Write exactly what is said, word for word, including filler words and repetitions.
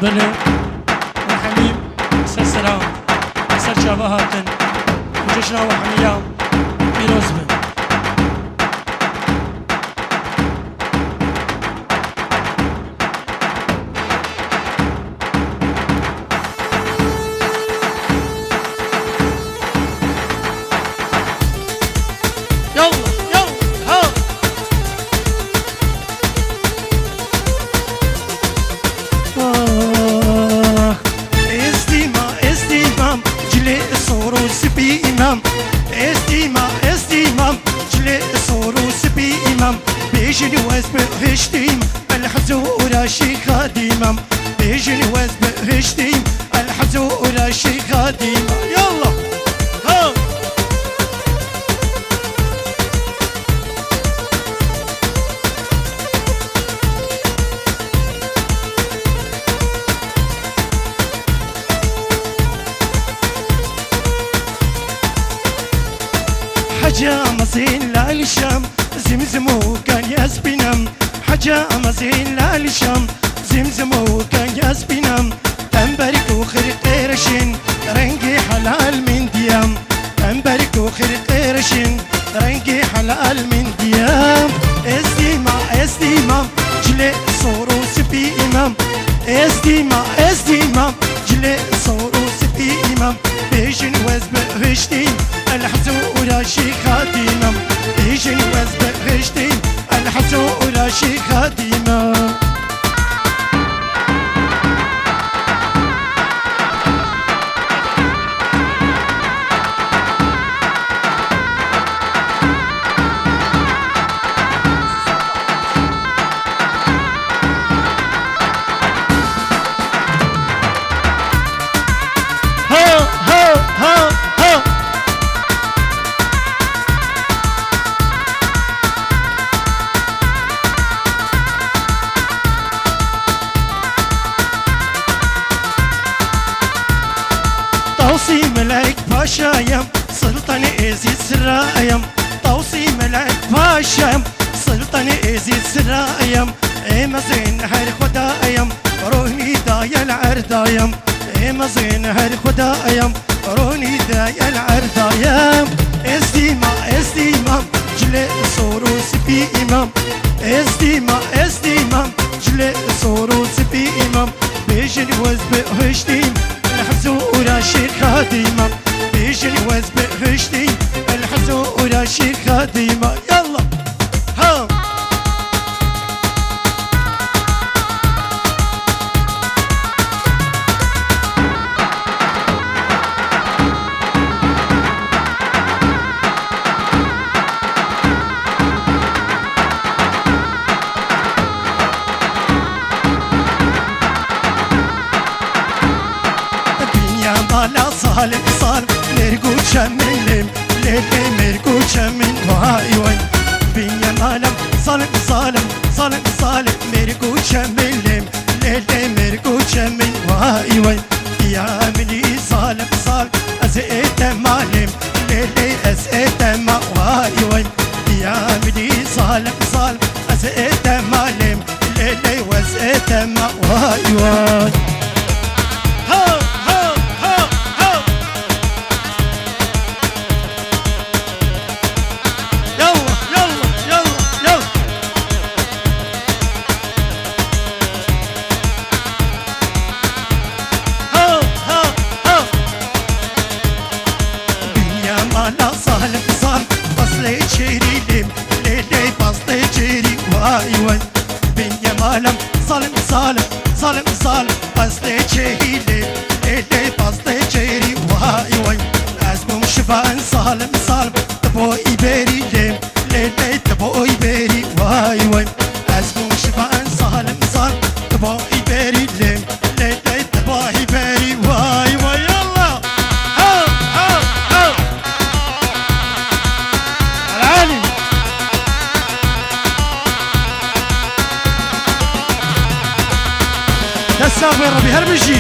Belê, û Hemî ser sera, ser çava hatin, û cejna we hemiya pîroz bin. Yallah, yallah, ha! Ah. Ez dîma, ez dîmam, cilê sor û spî îmam. Ez dîma, ez dîmam, cilê sor û spî îmam. Bêjin wez bihiştîm, el hizûra şîxa dîmam. Bêjin wez bihiştîm, el hizûra şîxa dîmam. Yallah! Ha! Heca mezên lal şam, zimzim û kan yaz bînam. Heca mezên lal şam, zimzim û kan yaz bînam. Temberik û xirqê reşên, rengê helal min diyam. Temberik û xirqê reşên, rengê helal min diyam. Ez dîma, ez dîmam, cilê sor û spî îmam. Ez dîma, ez dîmam, cilê sor û spî îmam. Bêjin wez bihiştîm, el hizûra şîxa dîmam. Bêjin wez bihiştîm, el hizûra şîxa dîmam. Ha, ha, ha, ha. Tawsî Melek Paşayam, Siltanê Êzîd Sirayam. Tawsî Melek Paşayam, Siltanê Êzîd Sirayam. Ê mezin her xwedayam, ronî dayel erdayam. Ê mezin her xwedayam, ronî dayel erdayam. Ez dîma, ez dîmam, cilê sor û spî îmam. Ez dîma, ez dîmam, cilê sor û spî îmam. Bêjin wez bihiştîm, el hizûra şîxa dîmam. Bêjin wez bihiştîm, el hizûra şîxa dîmam. Yallah! Ha! Bînya mala Salim, Salim, mêrg û çemin lêm, lê, lê, mêrg û çemin, vay, vay. Bînya malam Salim, Salim, Salim, Salim, mêrg û çemin lêm, lê, lê, mêrg û çemin, vay, vay. Ya milî Salim, Salim, ez ê te malêm, lê, lê, ez ê te ma, vay, vay. Ya milî Salim, Salim, ez ê te malêm, lê, lê, wez ê te ma, vay, vay. Ha, ha, ha, ha. Yallah, yallah, yallah, yallah. Ha, ha, ha. Bînya mala Salim, Salim, paslê çêrî lêm, lê, lê, paslê çêrî, vay, vay. Bînya malam Salim, Salim, Salim, Salim, paslê çêrî lêm, lê, lê, paslê çêrî, vay, vay. Ez bûm şivan Salim, Salim, tu bo îberî lêm, lê, lê, tu bo îberî, vay, vay. Ez bûm şivan Salim, Salim, tu bo îberî lêm, lê, lê, tu bo îberî, vay, vay, yallah. Ha, ha, ha. Elali. Dest sax be Rebî, her bijî.